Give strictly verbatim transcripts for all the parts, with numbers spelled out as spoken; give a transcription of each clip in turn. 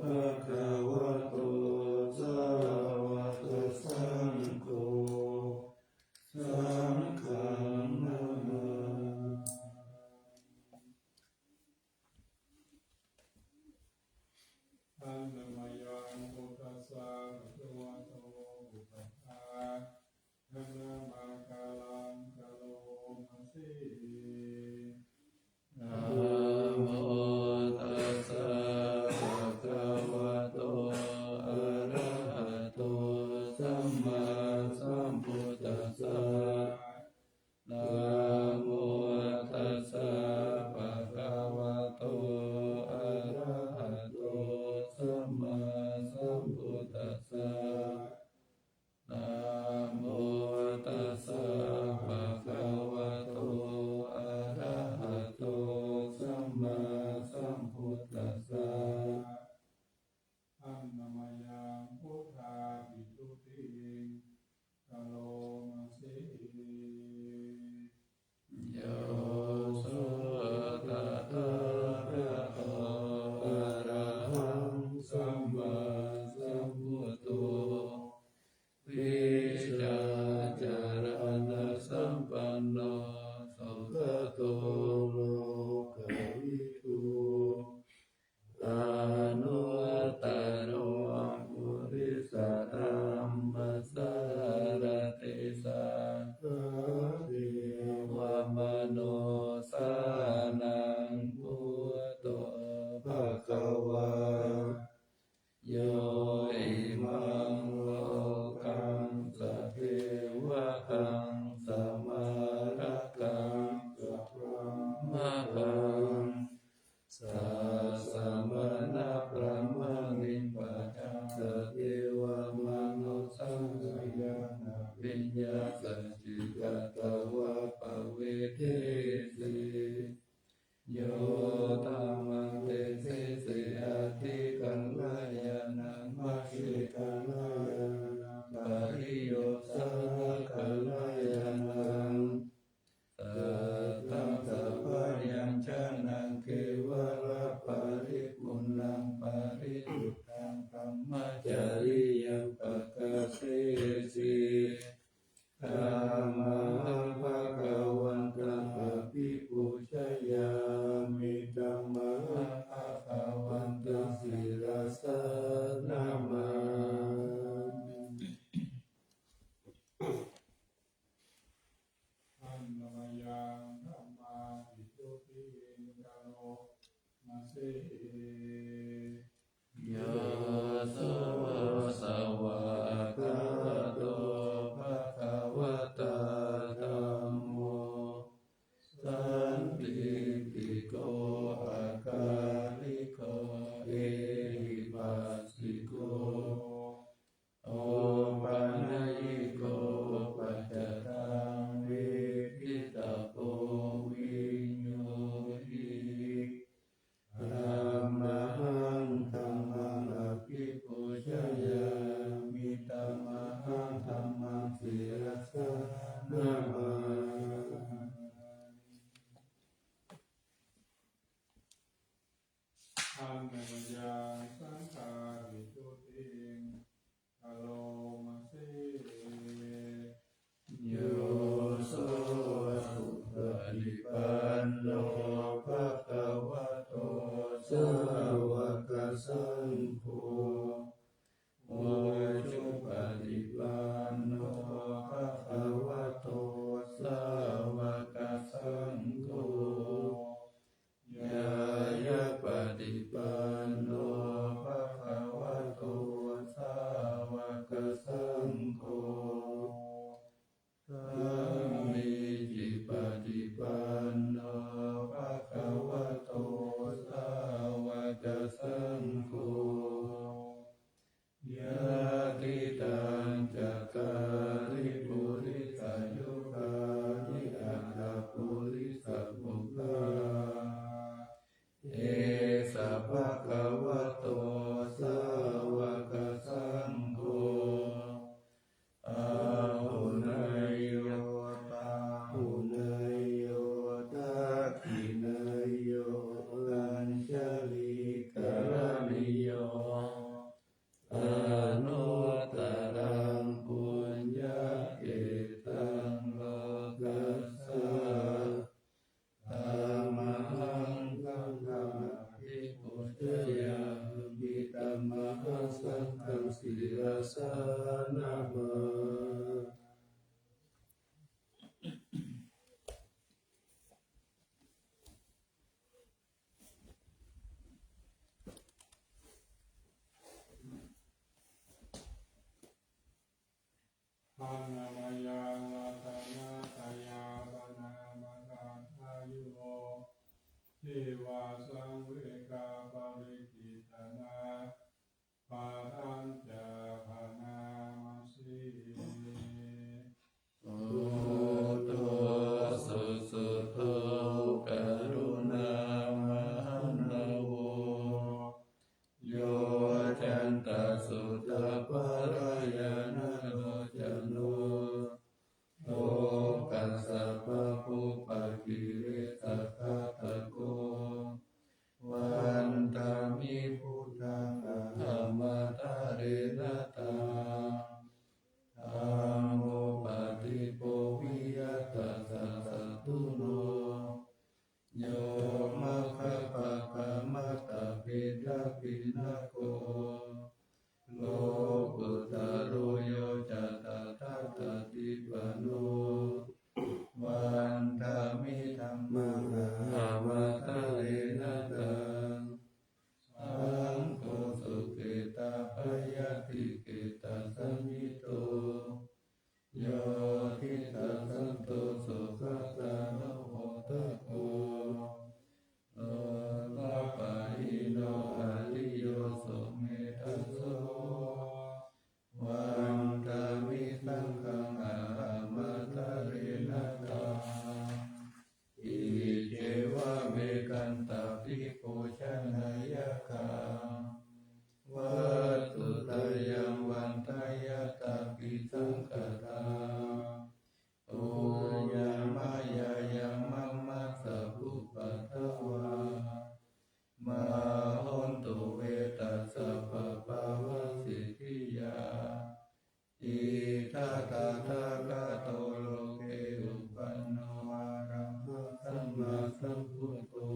bhagavato sāvakasaṅgho, saṅghaṃ namāmi. ธัมมะยัง พุทธัสสะ ภะคะวะโต อะระหะโต สัมมาสัมพุทธัสสะ Namo tassa bhagavato arahato sammāsambuddhassa. Namo tassa bhagavato arahato sammāsambuddhassa. Namo tassa bhagavato Taṃ sirasā namaṃ. Anāmayā ratanattayā paṇāmakārayo, divā saṃvegā paṇidhi janā, padañca paṇāma se. Buddho susuddho karuṇāmahaṇṇavo, yoccantasuddhapālayānalocano, lokassa pāpūpakilesaghātako, vandāmi buddhaṃ ahamattarena taṃ. Dhammo paṭipo viya tassa satthuno, yo maggapākamatapedapiṇṇako, lokuttaro yo ca tathāgatipaṇṇo, vandāmi dhammaṃ ahamattarena taṃ. Saṅgho sukhetabayātikhetasañhito, yo diṭṭhasanto sukhātaromotako, lokapālino ariyo sumedhaso, vandāmi saṅghaṃ ahamattarena taṃ. Iccevamekantaṃ bhikkhū janeyya kaṃ, vatthuttayaṃ vandeyya taṃ pisaṅkhataṃ. Puññaṃ mayā yaṃ mama sabbupaddavā, mā hontu ve tassa pabbāvatthitāya. Idha tathāgato loke uppanno ārambha sammāsambuddho,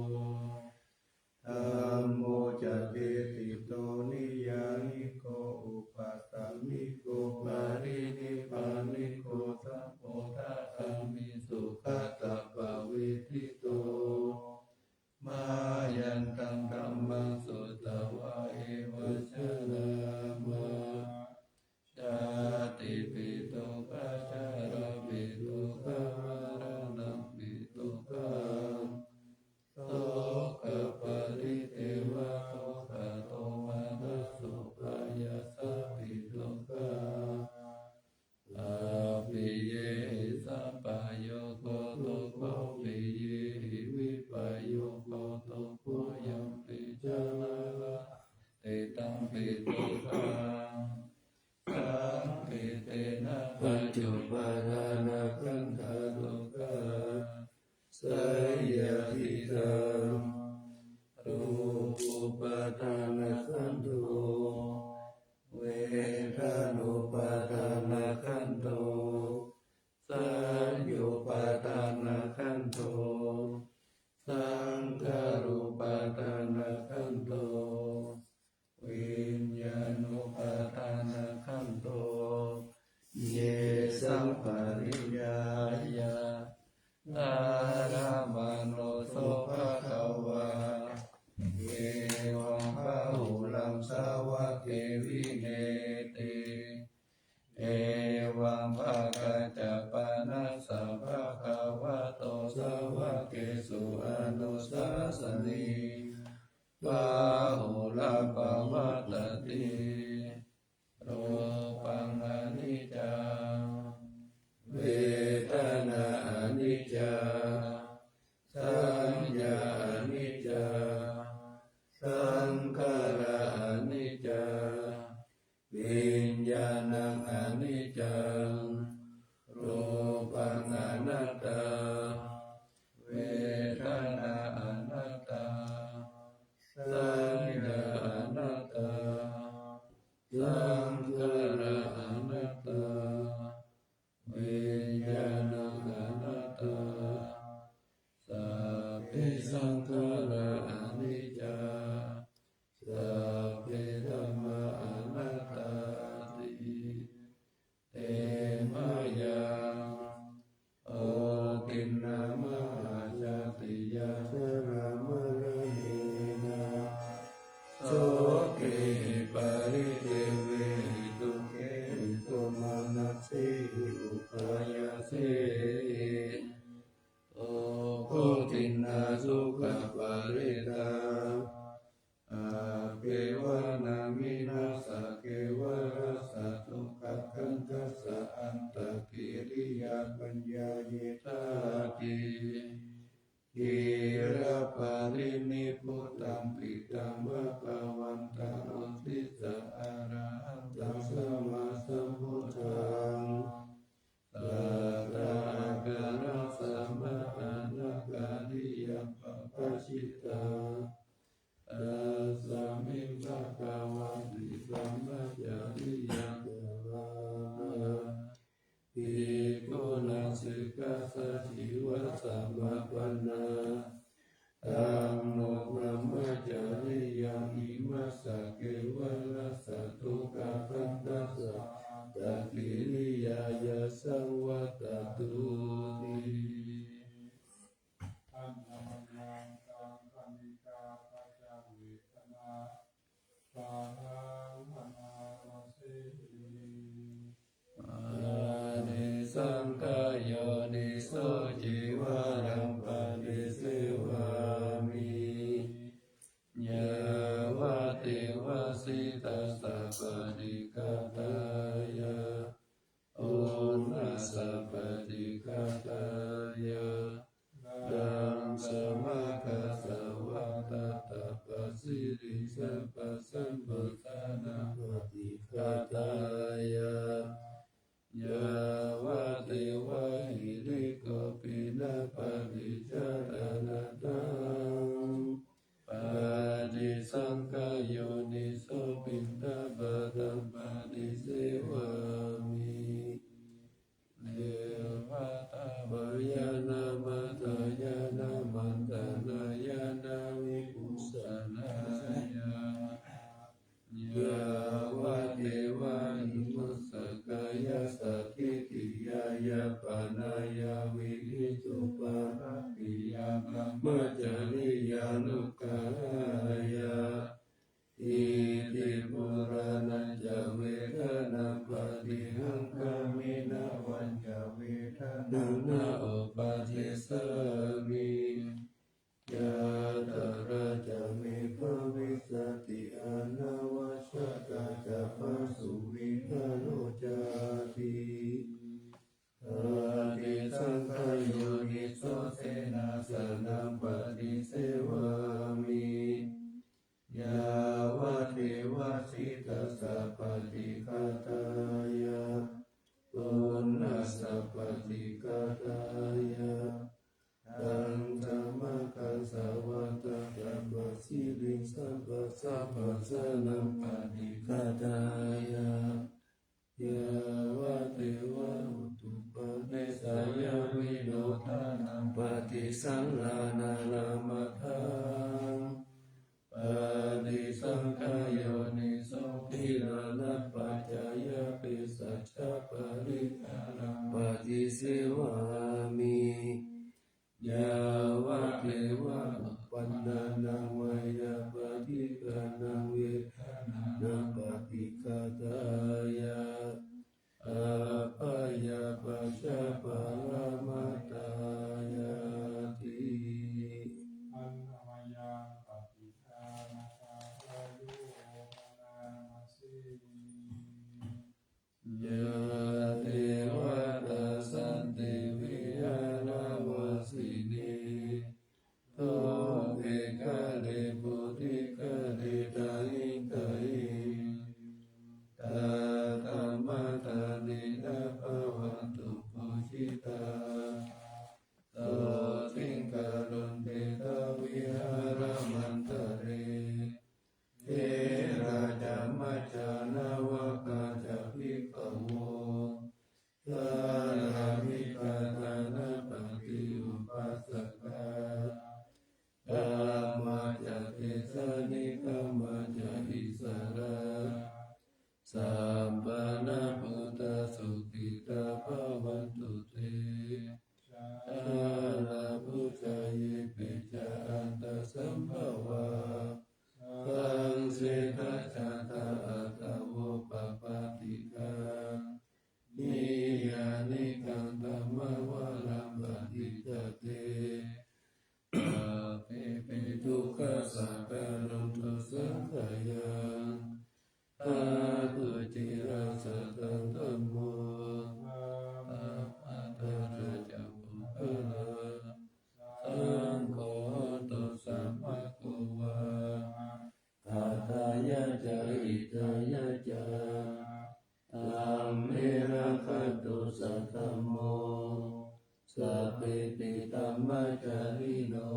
dhammo ca devidito niyyāniko upasāmiko parinibbāniko sambodhagāmi sugatāpavedito. Mayantaṃ dhammaṃ sutvā evaṃ carāma. Jātipi dukkhā jarāpi dukkhā maraṇampi dukkhaṃ, sokaparidevadukkhadomanassupāyāsāpi dukkhā, appiyehi sampayogo dukkho, piyehi vippayogo dukkho, yampi jarā maraṇā tampi dukkhaṃ, saṅkhittena pañcupādānakkhandhā dukkhā saṃyādiṭṭhaṃ. Rūpūpādānakkhandho, vedanūpādānakkhandho, saññāupādānakkhandho, saṅkhārūpādānakkhandho, viññāṇūpādānakkhandho. Yesaṃ pariññāya, aramāno so bhagavā, evaṃ bahulam sabbake vineti. Evaṃ bhāgā ca panassa bhagavato sāvakesu anusāsanī, bahulā pavattati. Rūpaṃ aniccaṃ, vedanā aniccā, saññā aniccā, saṅkhārā aniccā, viññāṇaṃ aniccaṃ. Rūpaṃ anattā, vedanā anattā, saññā anattā, saṅkhārā anattā, viññāṇaṃ anattā. Sabbe saṅkhārā aniccā, sabbe dhammā anattā, Brahmacariyaṃ carāma bhikkhūnaṃ sikkhāsadīvasamapanā. Taṃ no brahmacariyaṃ imassa kevalassa dukkhakkhandhassa antakiriyāya saṃvattatu ti. Handa mayaṃ kaṃkhaṇikā paccavekkhaṇā pahāraṇā vasehi. Paṭisaṅkhā yoniso cīvaraṃ paṭisevāmi yāvadeva sītassa paṭighātāya uṇhassa paṭighātāya. Taṃ samaggassa vata tappasiriṃ sabbasambodhanaṃ paṭighātāya yāvadeva hirikopinapaṭicchādanatthaṃ paṭisaṅkhā yoniso piṇḍapātaṃ paṭisevāmi devatāpayānamaddhāyānamaddhanāyānavipucchināya yāvadeva imassa kāyassa ṭhitiyā yāpanāya vihiṃsuparatiyā brahmacariyānuggahāya. Iti purāṇañca vedanaṃ paṭihaṅkhāmi navañca vedanaṃ na uppādessāmi. Yātrā ca me bhavissati anavajjatā ca phāsuvihāro cāti. Paṭisaṅkhā yoniso senāsanaṃ paṭisevāmi yāvadeva sītassa paṭighātāya uṇhassa paṭighātāya. Taṃ samaggassa vata tappasiriṃ sabbasamphassānaṃ paṭighātāya yāvadeva utupadesayavinodanaṃ paṭisallānārāmatthaṃ. Paṭisaṅkhā yoniso gilānapaccayabhesajjaparikkhāraṃ paṭisevāmi yāvadeva uppannānaṃ veyyābādhikānaṃ vedanānaṃ paṭighātāya abyāpajjhaparamatāyāti. Handa mayaṃ paṭihaṅkhārayo anāmasi. Yā devatā santi vihāravāsinī, thūpe ghare bodhighare tahiṃ tahiṃ, tā dhammadānena bhavantu pūjitā, sotthiṃ karontedha vihāramaṇḍale. Therā ca majjhā navakā ca bhikkhavo, sārāmikā dānapatī upāsakā, gāmā ca desā negamā ca issarā, sappāṇabhūtā sukhitā bhavantu te. Jalābujā yepi ca aṇḍasambhavā, saṃsedajātā athavopapātikā, niyyānikaṃ dhammavaraṃ paṭicca te, sabbepi dukkhassa karontu saṅkhayaṃ. Ṭhātu cirasataṃ dhammo, dhammaddharā ca puggalā, saṅgho hotu samaggo va, atthāya ca hitāya ca. Dhamme rakkhatu saddhammo, sabbepi dhammacārino,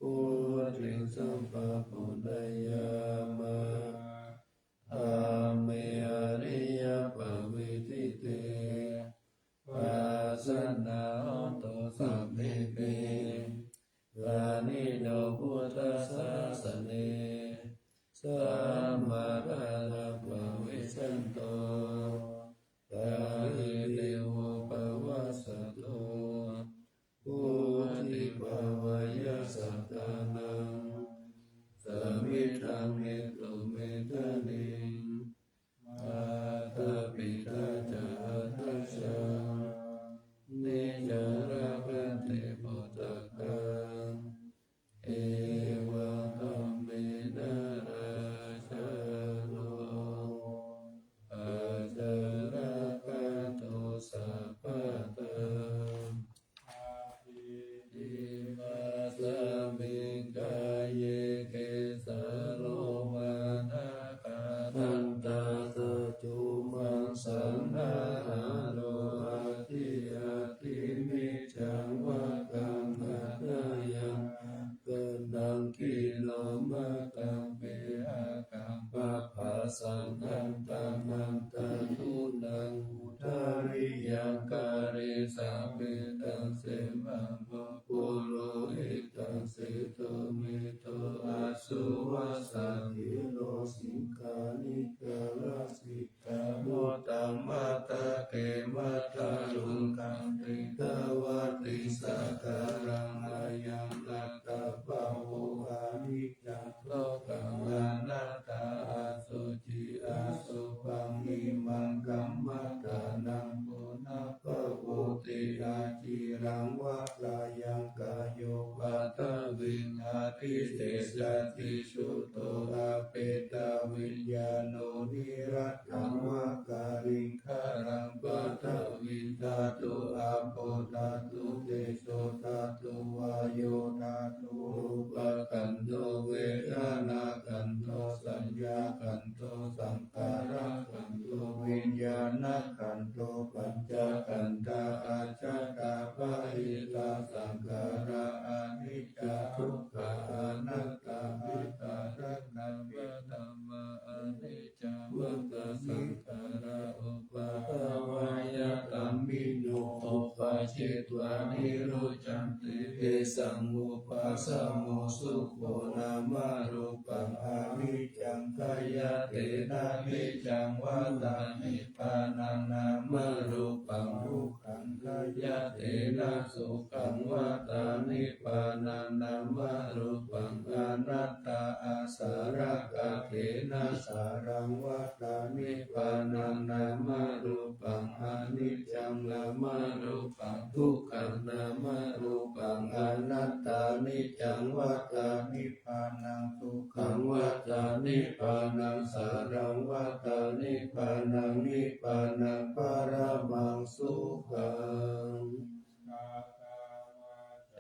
vuḍḍhiṃ sampāpuṇeyyāma, saṅghantamantaguṇaṃ udariyaṃ karīsamettaṃ sevāma purohitaṃ seṭṭho mettho asuva sathiro siṅghanikā lasikkā muttamadāke matthaluṅkaṃ tiṭṭhavati sakāraṃ ayaṃ attabhāvo aniccaṃ dukkhaṃ anattā asuci asubhaṃ imaṃ kammadānaṃ punabbhavoti aciraṃ vata yaṃ kāyo paṭhaviṃ adhisessati chuddho apetaviññāṇo niratthaṃva kaliṅgaraṃ paṭhavīdhātu āpo dhātu tejo dhātu vāyo dhātu rūpakhandho vedanakhandho saññākhandho saṅkhārakhandho viññāṇakhandho pañcakkhandhā ajjhattā bahiddhā saṅkhārā aniccā dukkhā anattā atthārakkhaṃ vata mā aniccā vata saṅkhārā uppādavayadhammino uppajjitvā nirujjhanti tesaṃ vūpasamo sukho. Nāmarūpaṃ aniccaṃ khayattena niccaṃ vata nibbānaṃ nāmarūpaṃ dukkhaṃ khayattena sukhaṃ vata nibbānaṃ nāmarūpaṃ anattā asarakkhattena saraṃ vata nibbānaṃ nāmarūpaṃ aniccaṃ nāmarūpaṃ dukkhaṃ nāmarūpaṃ anattā niccaṃ vata nibbānaṃ sukhaṃ vata nibbānaṃ saraṃ vata nibbānaṃ nibbānaṃ paramaṃ sukhaṃ.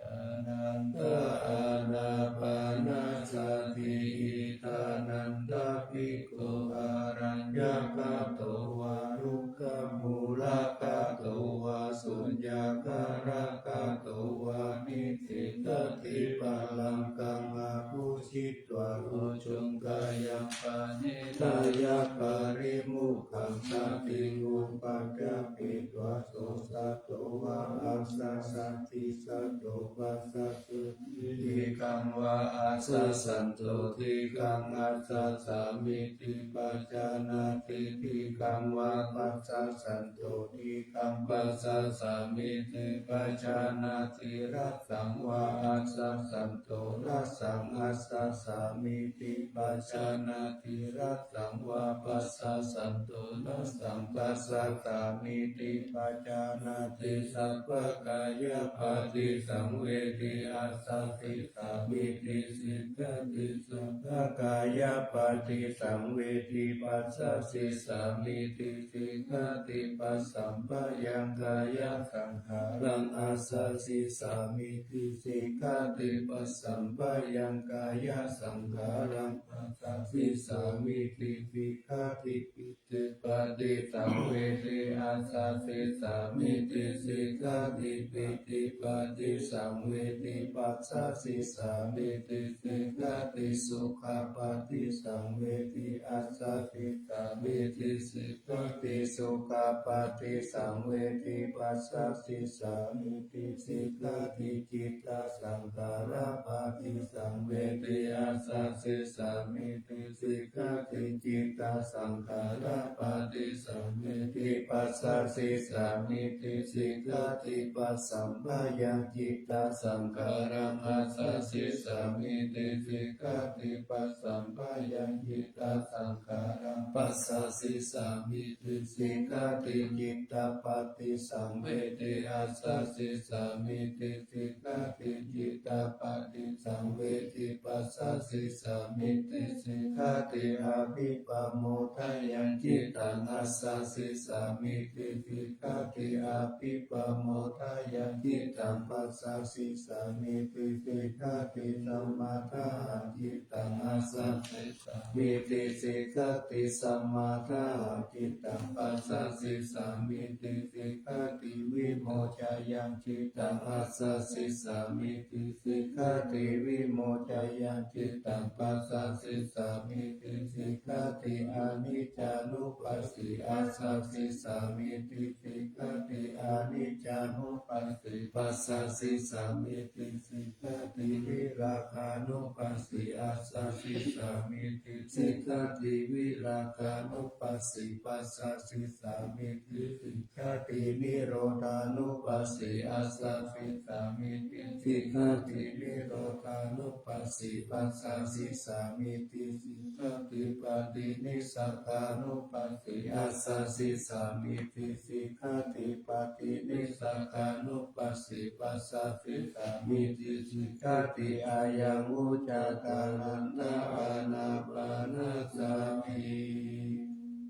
Anantā ānāpānasati iddhānanda bhikkhu araññagato vā rukkhamūlagato vā suññagāragato vā nidiṭṭhati pālaṅkaṃ āgucitvā ujuṃ kāyaṃ pahīnāya pārimukkhātiṃ upaṭṭhapetvā so satto vā assasati. Satto passasati dīghaṃ vā assassanto dīghaṃ assassamiti pajānāti dīghaṃ vā passassanto dīghaṃ passassamiti pajānāti rassaṃ vā assassanto rassaṃ assassamiti pajānāti rassaṃ vā passassanto rassaṃ passassamiti pajānāti sabbakāyapaṭisaṃvedi assasissamiti sikkhati sabbakāyapaṭisaṃvedi passasissamiti sikkhati passamphayaṃ kāyasaṅkhāraṃ assasissamiti sikkhati passamphayaṃ kāyasaṅkhāraṃ passasissamiti sikkhati piṭṭhipaṭisaṃvedi assasissamiti sikkhati piṭṭhipaṭisaṃvedi passasissamiti sikkhati sukhapaṭisaṃvedi assasissamiti sikkhati sukhapaṭisaṃvedi passasissamiti sikkhati cittasaṅkhārapaṭisaṃvedi assasissamiti sikkhati cittasaṅkhārapaṭisaṃvedi passasissamiti sikkhati passamphayaṃ cittasaṅkhāraṃ assasissamiti sikkhati passamphayaṃ cittasaṅkhāraṃ passasissamiti sikkhati cittapaṭisaṃvedi assasissamiti sikkhati cittapaṭisaṃvedi passasissamiti sikkhati abhippamodayaṃ cittaṃ assasissamiti sikkhati abhipamodāya cittaṃ passasissāmīti sikkhāti. Samādāya cittaṃ assasissāmīti sikkhāti. Samādāya cittaṃ passasissāmīti sikkhāti. Vimoccāya cittaṃ assasissāmīti sikkhāti. Vimoccāya cittaṃ passasissāmīti sikkhāti. Aniccānupassī assasissāmīti sikkhāti. Aniccānupassī passasissāmīti sikkhāti. Virāgānupassī assasissāmīti sikkhāti. Virāgānupassī passasissāmīti sikkhāti. Nirodhānupassī assasissāmīti sikkhāti. Nirodhānupassī passasissāmīti sikkhāti. Paṭinissagānupassī assasissāmīti sikkhāti. Paṭinissagānupassī passasissāmīti sikkhāti. Ayaṃ vuccati kālantā ānāpānasati.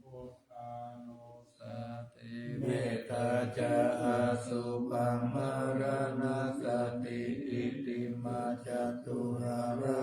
Buddhānussati, mettā ca asubhaṃ maraṇassati. Itimā catuvārā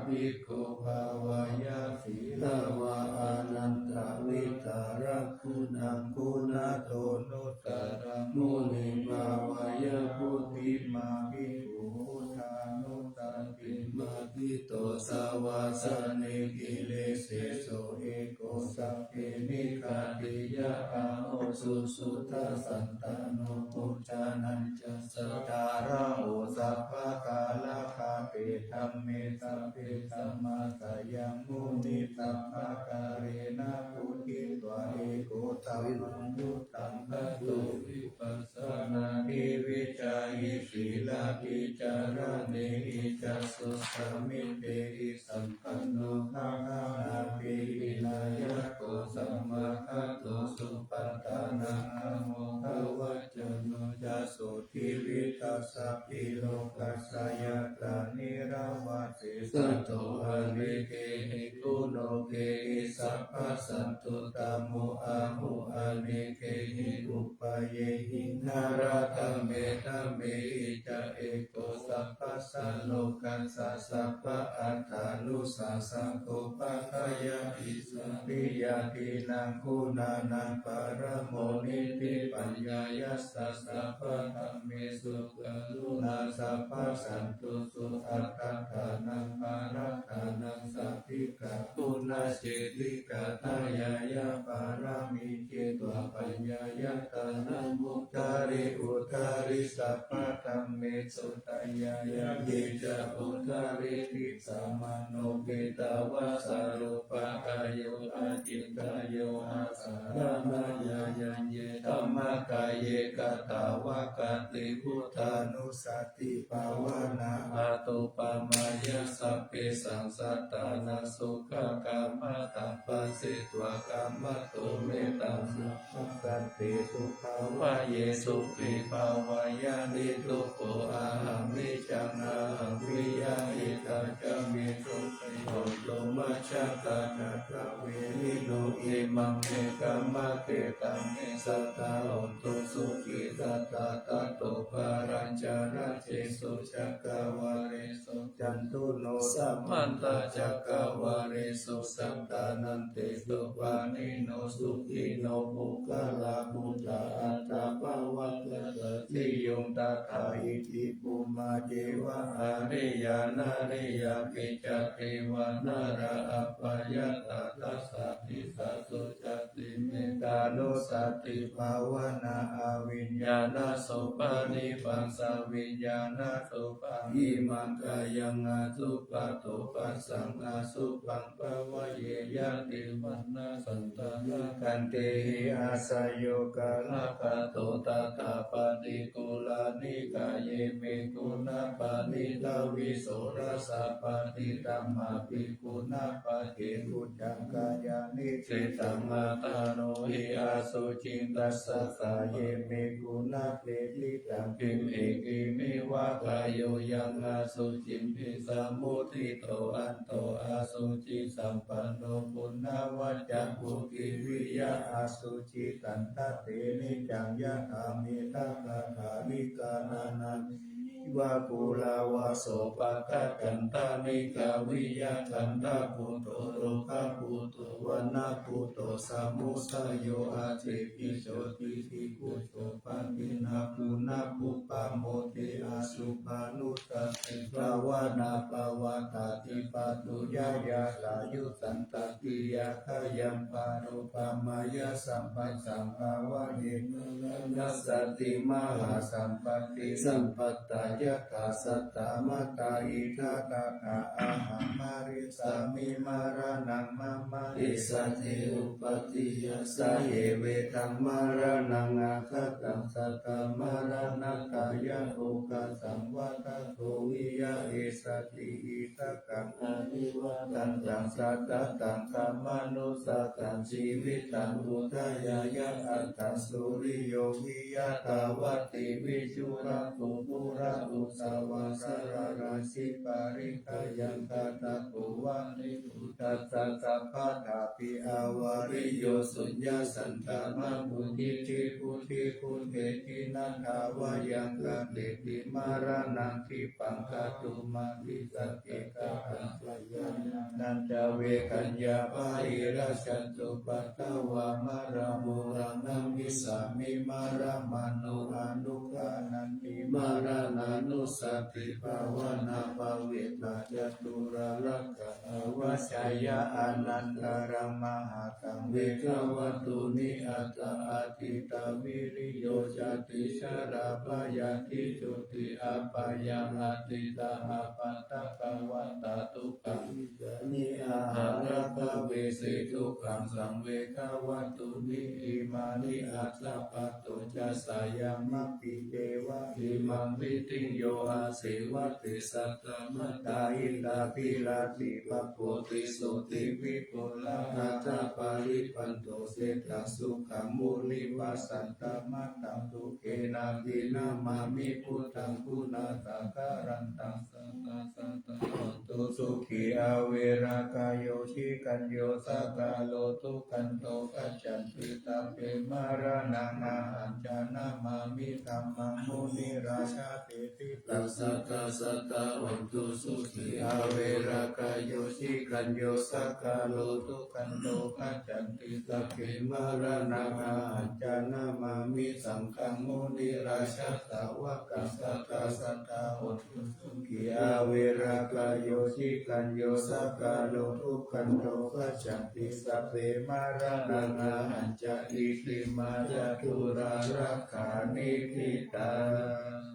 bhikkhū bhāweyya sīlavā anantavītarā guṇaṃ guṇatonussaraṃ muniṃ bhāweyya. Puthimā bhikkhū buddhānussatiṃ abhito savāsane giriseso eko sabbe nikkhatiyā ahosusuddhā santano bojjhaneyyāsa. Sādaraho sabbakālakate dhamme sabbe samādayaṃ muni sabbakālena pūjitvā eko dhammo buddhaṃ dhatto vipassanāti vijjāhi sīlavī caraṇehi ca susamitehi sampanno dassanapi vinayako samāgato supatthānaṃ amoghavaccino ca sotthi vittasabbhi lokassa yātrā nirāma sesato anekehi guṇokehi sabbasantuttamo āhu anekehi upāyehi nālādhammehi dhammehi ca eko sabbassa lokassa sabba attānussāsako pādayehi sāriyādīnaṃ guṇānaṃ paramo niddhi paññāya sa sabba dhammesu karuṇā sabbasantusu attattānaṃ parattānaṃ sādhikā guṇāsiddhi gāthāya yā pāramī jitva paññāyatanamuttari uttari sabbadhammesu taññāya ye ca uttaridhi samāno petvā sārūpakāyo acintayuṃ āsaraṇāya yaṃ ye dhammakāye katvā kati buddhānussati bhāvanā attupamāya sabbesaṃ sattānaṃ sukhakammataṃ phashitvā kammato mettaṃ sabbasatthisu bhāvaye sukhī bhāvaye niddukkho ahaṃ niccaṃ ahaṃ viya hitatā ca me sukhī hontu majjhattā dasaverino imaṃ me kammakkhettaṃ me sadā hontu sukhī sadā tato palañca rājesu cakkavāḷesu cātuno samantā cakkavāḷesu sattānaṃ tesu pāṇino sukhino puggalā buddhā atta pavattata siyuṃ tathā iti bhummā ceva ariyā nariyā picca devā nalā apayattā dasadisā sucati mettānussati bhāvanā aviññāṇasuppanippaṃ saviññāṇasuppaṃ imaṃ kāyaṃ asubhato passaṃ asubhaṃ bhāvaye yadi vaṇṇasaṃ talāgaṃ dehi asayogalāgato tathā paṭikkhullāni kāyeme guṇapāṇino visorasapāṇidhammapi guṇapāṇino uccaṃ kāyāni sitaṃ attano hi assa asuciṃ, tassa sāye bhikkhū na te tiṭṭhaṃ. Kiṃ hi khīṇe vā kāyo yaṃ asuciṃ pisamutthiṭṭho, anto asucisampanno puṇṇavaccaṃ puthiviya asuci. Tattha te niccaṃ yathā middhagadhavikarā nāññamaññe, yeva purāvasopakatañca nigghāviyyaṃ, gandhabbhuto lohabhuto vaṇṇabbhuto samudayo, atthi kicco thihi kucco pahīnā, punappubbe mocce asubhaṃ, nussate bhāvanābhāvaṃ, tatthipatuyā yātrā, yussantaṃ tīyathāyaṃ, paro pamāya sabbasambhāvaye, maraṇā sati mahāsampatti, sabbattha yathā sattā, mātā idha tathā, ahaṃ marissāmi maraṇaṃ mama, issati upatthiyā saye, vedaṃ maraṇaṃ aggataṃ, sattā maraṇatthāya, okāsaṃ vata bhruviyā, issati issakaṃ anivatantaṃ, sattataṃ khamānussakaṃ, jīvitaṃ udayāya, attaṃ suriyo viya, tāvativichurato pura, utthavasalarajjiparittayaṃ, katako vane buddhassa sabbadā, pi avariyo suññasaṅkamā, muñcitthibuddhiguṭehi, na dhāvayaṃ katehi maraṇaṃ, khippaṃ katumāhi saccekaraṃ, bhayānañca vegayha, bāhirajjhattupaddavā, mārā mūlaṃ namissāmi, māramanuṃ anugggaṇhanti, mārānussuti bhāvanā, pavijjā ca duttarakkhiṇā, avajjeyya anantaṃ mahataṃ, vegavatthūni aṭṭha, atītā viriyo cati, jarā byādhi juti apāyā, atītā appaṭikavatā dukkhā, bhayāni aharakavesi, dukkhaṃ saṃvegavatthūni, imāni aṭṭha, patoñca sayaṃ appi yeva, imaṃ vidhiṃ yo asevati, satthā mātā hitavirā, pibhavo tisotthi viphulā, athāparibbādo, seṭṭho sukhaṃ munivassataṃ, mataṃ dukkhenābhinamāmi, buddhaṃ guṇasāgarantaṃ, sadā sadā hontu sukhī, averā kāyo cikañño, sakkāro dukkhaṇḍo, gacchanti sabbe maraṇaṃ, ahañca namāmi dhammaṃ, munirājāti. Sadā sadā hontu sukhī, averā kāyo cikañño, sakkāro dukkhaṇḍo, gacchanti sabbe maraṇaṃ, ahañca namāmi saṅghaṃ, munirājasāvakaṃ, sadā sadā hontu sukhī, averā kāyo cikañño, sakkāro dukkhaṇḍo, gacchanti sabbe maraṇaṃ, ahañca iddhimāya duttarakkhiṇā niṭṭhitaṃ.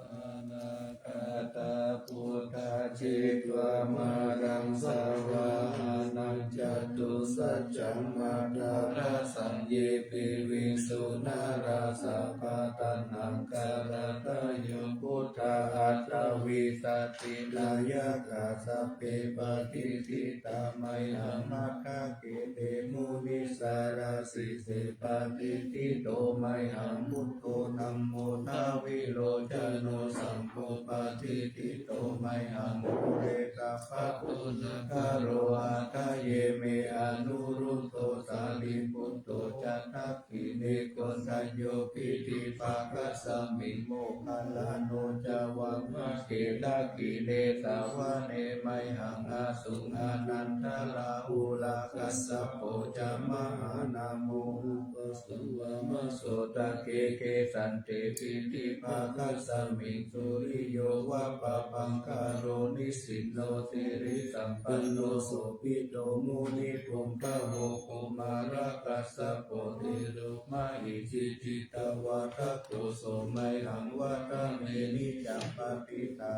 Anāgatā buddhā, jetvā māraṃ savāhanaṃ, catusaccāsabhaṃ dānādidhammasaṅghaṃ, ye piviṃsu narāsabhā, taṇhaṅkarādayo buddhā, aṭṭhavīsati nāyakā, sabbe patiṭṭhitā mayhaṃ, matthake te munissarā. Sīse patiṭṭhito mayhaṃ buddho, dhammo dvilocano, saṅgho patiṭṭhito mayhaṃ, ure sabbaguṇākaro. Hadaye me anuruddho, sārīputto ca dakkhiṇe, koṇḍañño piṭṭhibhāgasmiṃ, moggallāno ca vāmake. Dakkhiṇe savane mayhaṃ, āsuṃ ānandarāhulā, kassapo ca mahānāmo, upa- -ssaṃ vāmasotake. Kesante piṭṭhibhāgasmiṃ, suriyo va pabhaṅkaro, nisinno sirisampanno, sobhito munipuṅgavo. Kumārakassapo thero, Mahesī cittavādako so mayhaṃ vadane niccaṃ. Paṭicca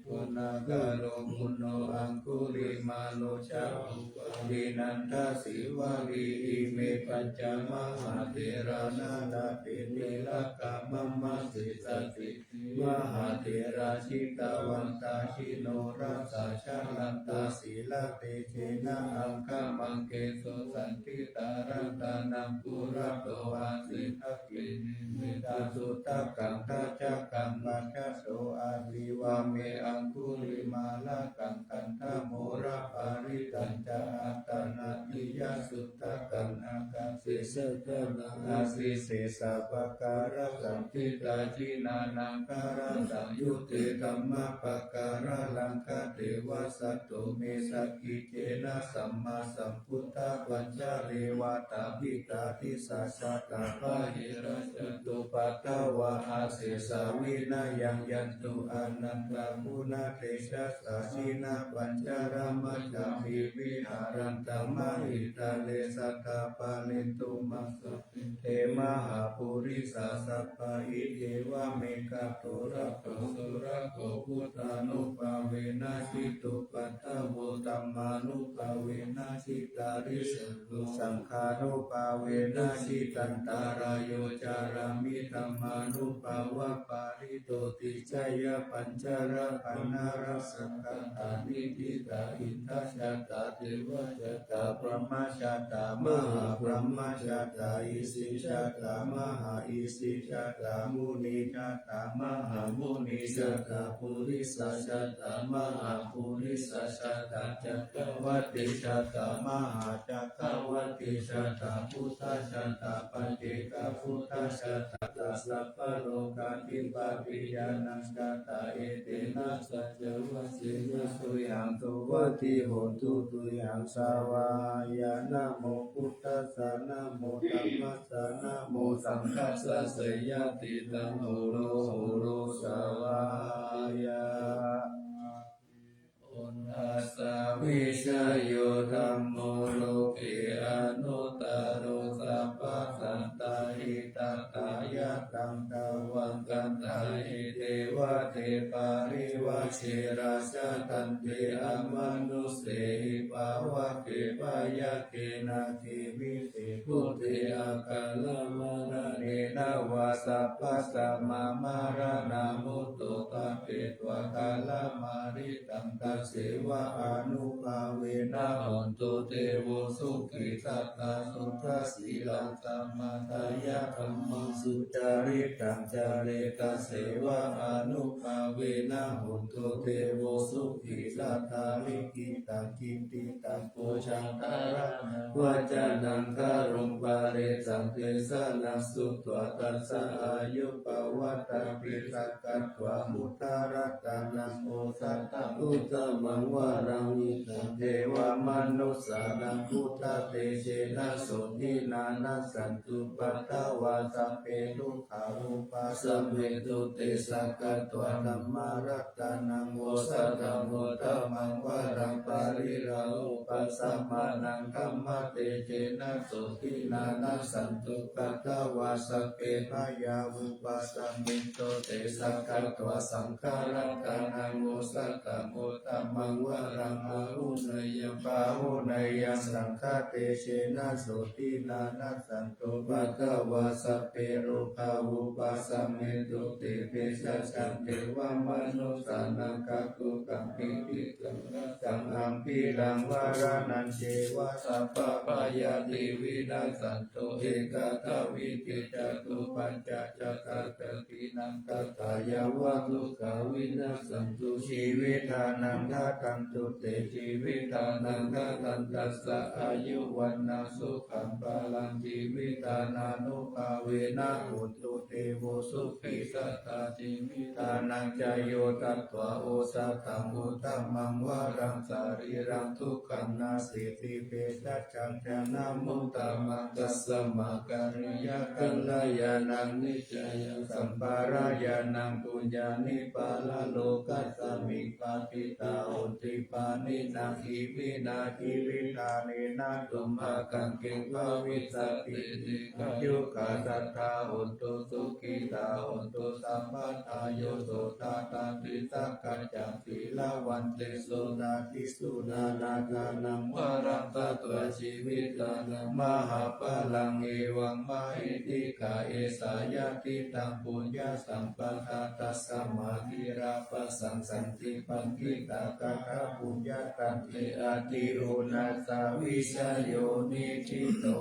guṇākaro puṇṇo aṅgulimālo ca upālī nandasīvalī ime pañca mahātherā nalāṭe tilakā mama. Sesāsīti mahātherā jitavantā jinorasā jalantā sīlatejena aṅgamaṅgesu saṇṭhitā. Ratanaṃ purato āsi dakkhiṇe mettasuttakaṃ dhajaggaṃ pacchato āsi vāme aṅgulimālakaṃ. Khandhamoraparittañca āṭānāṭiyasuttakaṃ ākāse chadanaṃ āsi sesā pākārasaṇṭhitā. Jinānāgārasaṃyutte dhammapākāralaṅkate vasato me sakiccena sammāsam buddhapañjare. Vātapittādisaṃ jātā bāhirajjhattupaddavā asesā vinayaṃ yantu anantaguṇatejasā. Jinapañjaramajjhamhi viharantaṃ mahītale sadā pālentu maṃ sabbe te mahāpurisāsabhā. Iccevamekanto rājato surakkho buddhānubhāvena jitupaddavo dhammānubhāvena jitārisaṅ gho saṅghānubhāvena jitantarāyo carāmi dhammānubhāvapālito. Tijjhayapañjarapaṇṇarasaṃ kaṭṭhamhi diṭṭhahindaṃ jātā devā jātā brahmā jātā mahābrahmā jātā isī jātā mahāisī jātā munī jātā mahāmunī jātā purisā jātā mahāpurisā jātā cakkavatī jātā mahācakkavatī jātā buddhā jātā paccekabuddhā jātā sabbalokādhipatiyānaṃ jātā etena saccavajjena tuyhaṃ suvatthi hotu. Tuyhaṃ svāhāya. Namo buddhassa, namo dhammassa, namo saṅghassa. Jayasiddhi hotu, hotu svāhāya. Uṇhassa vijayo dhammo loke anuttaro sabbasattahitatthāya taṃ dvaṃ gaṇhāhi devate parivajje rājadaṇḍe amanussehi pāvake byagghe nāge vise bhūte akālamaraṇena vā sabbasmā maraṇamutto pāpetha kālamāritaṃ tasseva ānubhāvena hotu devo sukhī sadā suddhasīlaṃ samādāya dhammaṃ sucaritaṃ care tasseva ānubhāvena hotu devo sukhī sadā likkhitaṃ cintitaṃ pūjaṃ dhāraṇaṃ vācanaṃ garuṃ parittaṃ desanaṃ sutvā tassa āyuppavādapi sakkatvā buddharatanaṃ osathaṃ uttamaṃ varaṃ hitaṃ devamanussānaṃ buddhatejena sotthinā nassantu paddavā sabbe dukkhā vūpasamentu te. Sakkatvā dhammaratanaṃ osathaṃ uttamaṃ varaṃ pariḷāhūpasamanaṃ dhammatejena sotthinā nassantu paddavā sabbe bhayā vūpasamentu te. Sakkatvā saṅgharatanaṃ osathaṃ uttamaṃ varaṃ āhuneyyaṃ pāhuneyyaṃ saṅghatejena sotthinā nassantu paddavā sabbe rogā vūpasamentu te. Bhejavajjaṃ devamanussānaṃ katvāna kaṭṭhakaṃ ambarāssam ambhīraṃ varanaṃ ceva sabbabhayāpi vinassantu ekadā vividhā catupañcasatā- dīnaṃ tadā yāvaddukkhavinassatu. Jīvitdānaṃ dadantu te jīvitdānaṃ dadantassa āyu vaṇṇaṃ sukhaṃ balaṃ. Jīvitdānānubhāvena hotu devo sukhī sadā. Jīvitdānañca yo datvā osathaṃ uttamaṃ varaṃ sarīraṃ dukkhaṃ nasīti saccaṃ jhānamuttamam. Tasmā kalyāṇakalyāṇaṃ niccāya sampādāyānaṃ puññāni paralokasmiṃ patiṭṭhā honti pāṇinā iminā jīvitadinnaṃ tumhākaṃ kiṃ bhavissati dīghāyukā sattā hontu sukhitā hontu sabbadā. Yo sotthā atthi sakkaccaṃ sīlavantesu natthi suṇāna dānaṃ varaṃ datvā jīvitadaṃ mahapphalaṃ evaṃ mahiddhikā esā yadidaṃ puññasampatā tasmā dhīrapasaṃ santi paṇḍitakatā puññakkhettaṃ te adhigameyya vijayo niṭṭhito.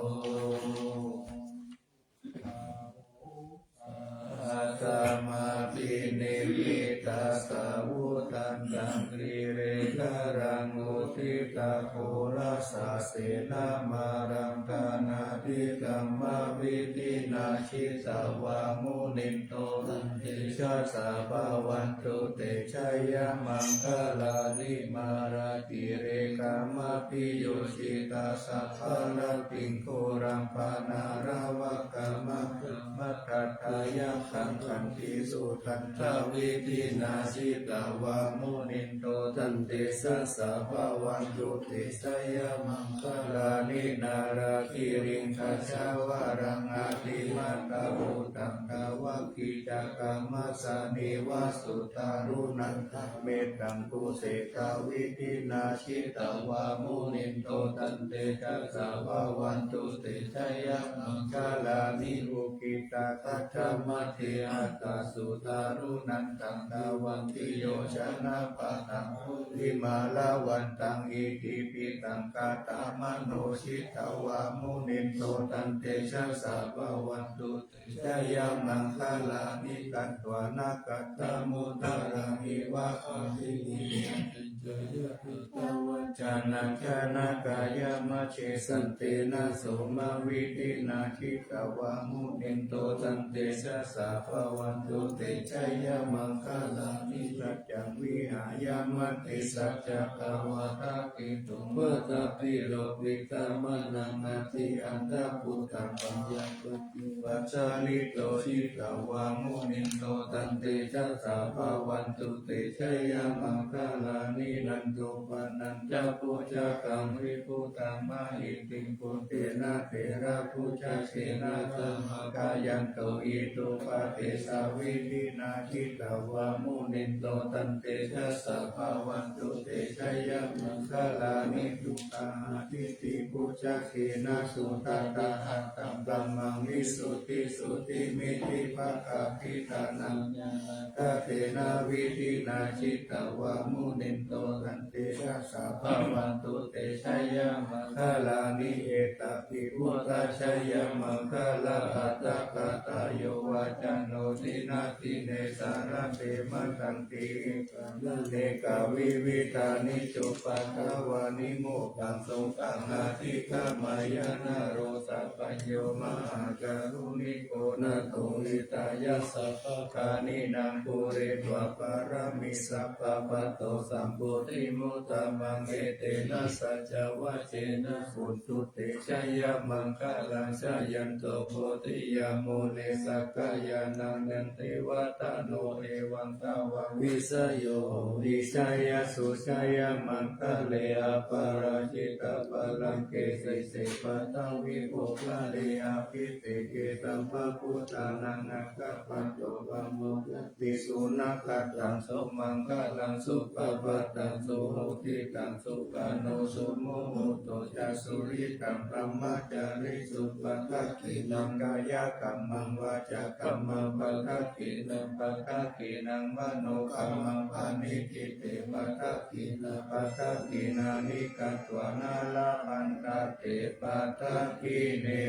Sabbāni nimittā savutthantaṃ girigabbharaṃ uditaghorasasenamāraṃ dānādidhammavidhinā jitavā munindo tantejasā bhavatu te jayamaṅgalāni. Mārātirekamabhiyujjhitasabbarattiṃ ghorampanāḷavakama khamathaddhayakkhaṃ khantīsudantavidhinā jitavā munindo tantejasā bhavatu te jayamaṅgalāni. Nāḷāgiriṃ gajavaraṃ atimattabhūtaṃ dāvaggicakkamasanīva sudāruṇantaṃ mettambusekavidhinā jitavā munindo tantejasā bhavatu te jayamaṅgalāni. Ukkhittakhaggamatihatthasudāruṇantaṃ dhāvantiyojanapathaṅgulimālavantaṃ iddhībhisaṅ khamano jitavā munindo tantejasā bhavatu te jayamaṅgalāni. Katvāna kaṭṭhamudaraṃ iva gabbhinīyā ciñcāya duṭṭhavacanaṃ janakāyamajjhe santena somavidhinā jitavā munindo tantejasā bhavatu te jayamaṅgalāni. Saccaṃ vihāya matisaccakavādaketuṃ vādābhiropitamanaṃ atiandhabhūtaṃ paññāpadīpajalito jitavā munindo tantejasā bhavatu te jayamaṅgalāni. Nandopanandabhujagaṃ vibudhaṃ mahiddhiṃ puttena therabhujagena damāpayanto iddhūpadesavidhinā jitavā munindo tantejasā bhavatu te jayamaṅgalāni. Duggāhadiṭṭhibhujagena sudaṭṭhahatthaṃ brahmaṃ visuddhijutimiddhibakābhidhānaṃ ñāṇāgadena vidhinā jitavā munindo tantejasā bhavatu te jayamaṅgalāni. Etāpi buddhajayamaṅgalaaṭṭhagāthā yo vācano dinadine sarate matandī etādisāni kaṭṭhamyukāni kaṭṭhamyukāni cupaddavāni mokkhaṃ sukhaṃ adhigameyya naro sapañño. Mahākāruṇiko nātho hitāya sabbapāṇinaṃ pūretvā pāramī sabbā patto sambodhimuttamaṃ etena saccavajjena hotu te jayamaṅgalaṃ. Jayanto bodhiyā mūle sakyānaṃ nandivaḍḍhano evaṃ tvaṃ vijayo hohi jayassu jayamaṅgale aparājitapallaṅke sīse paṭhavipokkhare abhiseke sabbabuddhānaṃ aggappatto pamodati. Sunakkhattaṃ sumaṅgalaṃ supabhātaṃ suhuṭṭhitaṃ sukhaṇo sumuhutto ca suyiṭṭhaṃ brahmacārisu padakkhiṇaṃ kāyakammaṃ vācākammaṃ padakkhiṇaṃ padakkhiṇaṃ manokammaṃ paṇidhī te padakkhiṇā padakkhiṇāni katvāna labhantatthe padakkhiṇe.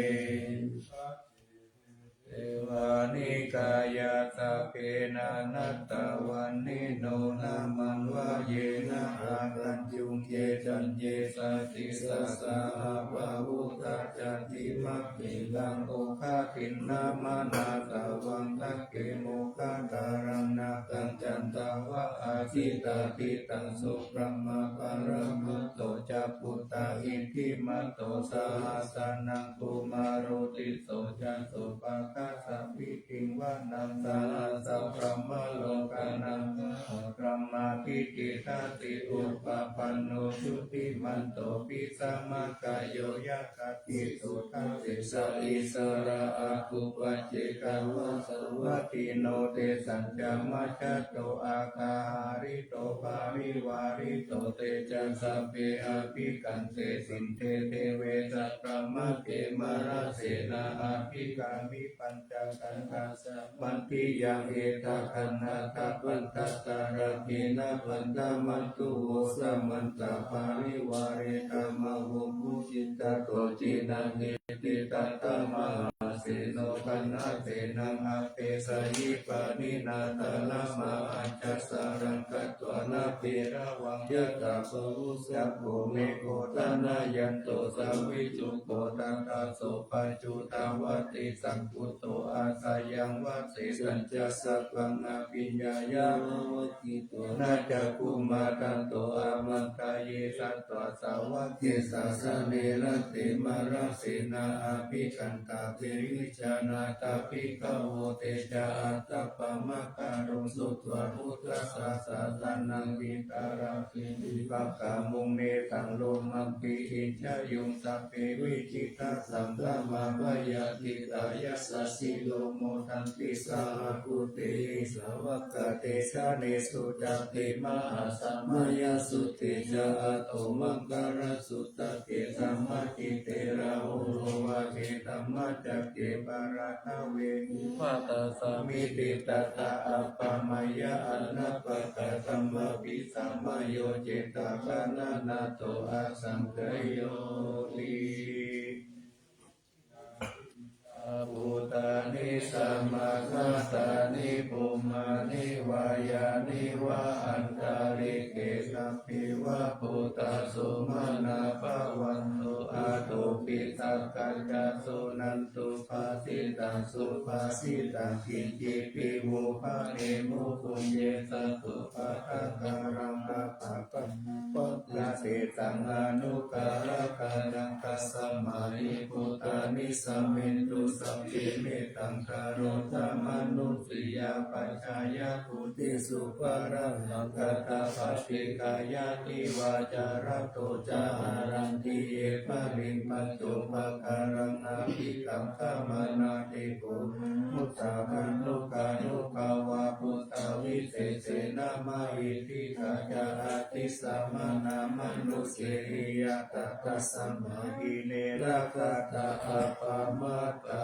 Devānikāyā sabbe nānattavaṇṇino, nāmanvayena āgañchuṃ ye caññe sadisā saha. Pavutthajātimakkhīlaṃ oghatiṇṇamanāsavaṃ, dakkhemoghataraṃ nāgaṃ candaṃva asitātitaṃ. Subrahmā paramatto ca puttā iddhimato saha, sanaṅkumāro tisso ca sopāga samiddhiṃ vanaṃ. Sahassabrahmalokānaṃ pahābrahmābhitiṭṭhati, upapanno jutimanto bhismākāyo yasassi so. Dasettha issarā āgū paccekavasavattino, tesañca majjhato āga hārito parivārito. Te ca sabbe abhikkante sinde deve sabrahmake mārasenā abhikkāmi. Pañcasikhandhassa mandiyaṃ etha gaṇhatha bandhatha, rāgena bandhamatthu vo samantā parivāretha. Mā vo muñcittha koci naṃ kiñci tathā mahāseno, kaṇhasenaṃ apesayi pāṇinā talamāhacca. Saraṃ katvāna bheravaṃ yathā pāvussako megho, thanayanto savijjuko tadā so paccudāvatti. Saṅkuddho asayaṃvase sañcassa bhaṇābhiññāya, vavakkhitvāna cakkhumā tato āmantayi satthā sāvake sāsane. Rate mārasenā abhikkantā te vijānātha bhikkhavo, te ca ātappamakaruṃ sutvā buddhassa sāsanaṃ. Vītarāgehi pakkāmuṃ nesaṃ lomampi iñjayuṃ, sabbe vijitasaṅgāmā bhayātītā yasassino modanti. Saha bhūtehi sāvakā te janesutāti mahāsamayasutte ca, aṭṭhomaṅgarasūtake samācite. Rahulokavādaketuke samayaṃ, bhaddekarattake bharatavedimatasamiddhi tathā appamāya anappakattaṃ abhisamayo cetvā, gaṇanātho asaṅkhayyoti. Bhūtāni samāgatāni bhummāni vā yāni va antalikkhe, sabbe va bhūtā sumanā bhavantu athopi sakkacca suṇantu bhāsitaṃ. Subhāsitaṃ kiñcipi vo bhaṇemu puññe satupadākaraṃ, pāpakaṃ pāpaggaṃ tesaṃ anuggahākaraṃ. Tasmā hi bhūtā nisāmentu sabbe mettaṃ karontha mānusiyā pajāya bhūtesu, pāṇahaṅkhatapaṭighāyā divā ca ratto ca haranti ye baliṃ paccupagharaṃ abhikaṅkhamānā. Te kho muddamānokāyikā vā bhūtā visesena mahiddhikā ca, adissamānā mānusehi ñātā, tasmā hi ne rakkhatha appamattā.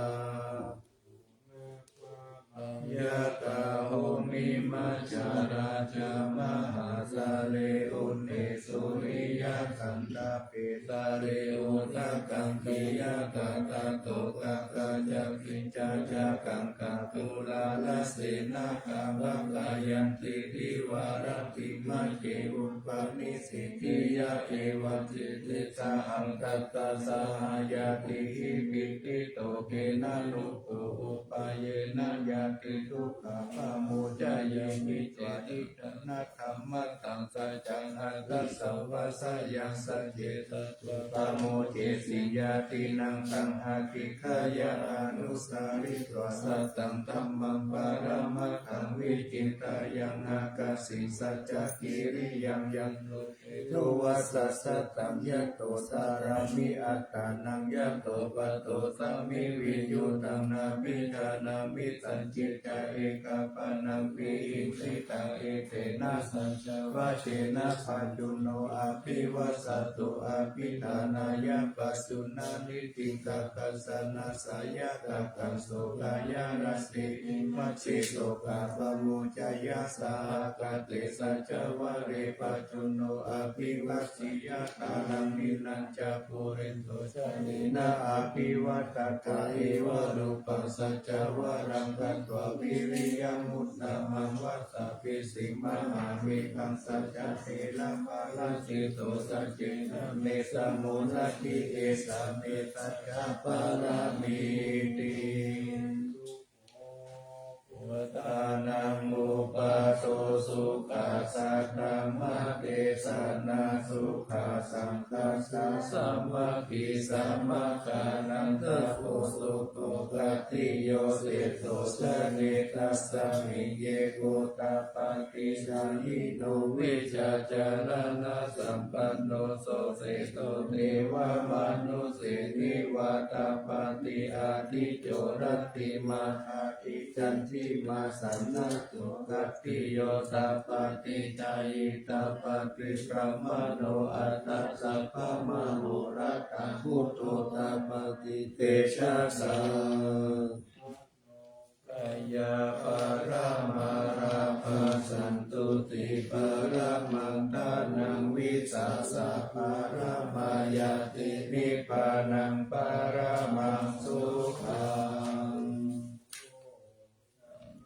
Yathā bhummimajjharā ca mahāsālī, uṇhisūriyasantāpe sāre udakaṃ khiyatha, tato gabbhasmiṃ cantalikkhaṃ gaganatalasahanā, gambhīraṃ āgaṅkhanti dīvā rattimajjhe, upanissitiyā evaṃ disaṃ tattha saha ñātibhi. Piṭṭhito kheṇaṃ rūpo upāyena ñātidukkhā pamuccayati, ca idaṃ na dhammattaṃ saccaṃ aṭṭhāsavasayaṃ sacce, tato pamuccesi ñātinaṃ. Taṃ adhiggāya anusaritvā sataṃ dhammaṃ paramatthaṃ, vijitaṃ yamagga siṃ saccakiriyaṃ, yato ṭhitova sassataṃ, yato carāmi attānaṃ, yato paṭosmi viññūhaṃ, nābhijānāmi sañcicca ekapāṇaṃ vihiṃsitaṃ. Etena saccavajjena pajjunno abhivassato, abhiṭhānāya pajjunaṃ niṭṭhitaṃ, dassanāya katvāna so kāyā rate, imāsi sokā pamuccaya. Sahagatā saccavajjena pajjunno abhivasiyākaraṃ, imaṃ ca pūrentu sallīnā abhivaddantā, evaṃ rūpaṃ saddavaraṃ katvā viriyamuttamaṃ, vattabhissaṃ mahābhikkhaṃ satta therā paravajjito, saccena me samodati esa me saccapāramīti. Puttānaṃ uppāso sukhā saddhammadesanā sukhā saṅghassa sāmaggī, samaggānaṃ tapo sukho khattiyo seṭṭho janeū tasmiṃ ye gottapaṭisārino vijjācaraṇasampanno so seṭṭho devamanusseshiva tapati ādicco rattimātā candimā saṇhāso khattiyo tapati jhāyī tapati brāhmaṇo atha sabbamahoratā buddho tapati tejasā. Kaya paramā lābhā santuṭṭhi paramaṃ dhanaṃ vissāsa paramā ñāti nibbānaṃ paramaṃ sukhaṃ.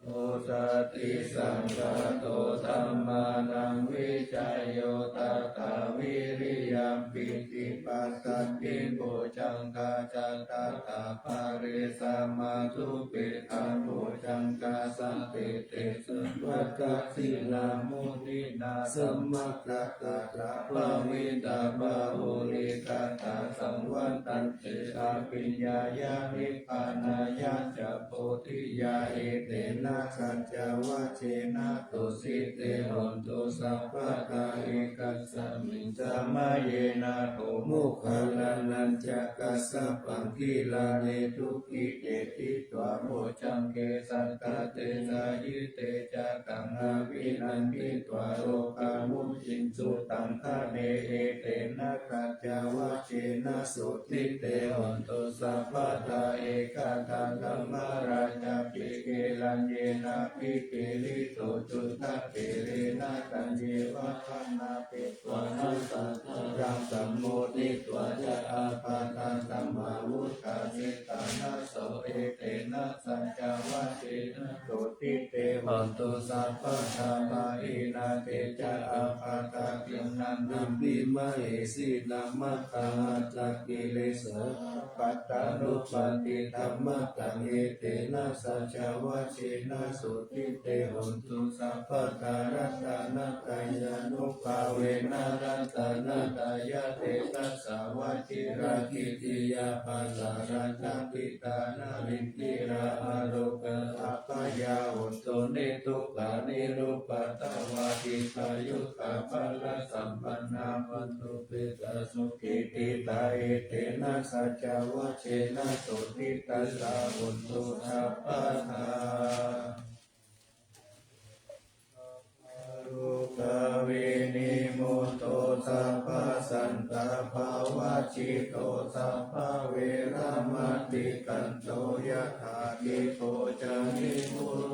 Bodhati saṅkhāto dhammānaṃ vicayo tathā viriyampīti passaddhi bojjhaṅgā ca tathāpare samādhupekkhabojjhaṅgā sattete sabbadassinā muninā sammadakkhātā bhāvitā bahulīkatā saṃvattanti abhiññāya nibbānāya ca bodhiyā etena saccavajjena sotthi te hotu sabbadā. Ekasmiṃ samaye nātho moggallānañca kassapaṃ gilāne dukkhite jitvā bojjhaṅge satta desayi te ca taṃ abhinanditvā rogā mucciṃsu taṅkhaṇe etena saccavajjena sotthi te hotu sabbadā. Ekadā dhammarājāpi gelaññenābhipīḷito cundattherena taññeva bhaṇāpetvāna sādaraṃ sammoditvā ca ābādhā tamhā vuṭṭhāsi ṭhānaso etena saccavajjena sotthi te hotu sabbadā. Pahīnā te ca ābādhā tiṇṇannampi mahesinaṃ maggāhatakilesā pattānuppattidhammataṃ etena saccavajjena sotthi te hotu sabbadā. Ratanattayānubhāvena ratanattayatejasā vajirakkhittiyā pāsārajjapitā nalīndirā arogā abyāpajjhā hotha niddukkha nirupaddavā dīghāyukā balasampannā vatthu petāsukhī ṭhitā etena saccavajjena sotthi tathā hotu sabbadā. Rogā vinimutto sabbasantāpavajjito sabbaveramatikkanto yathā khippameva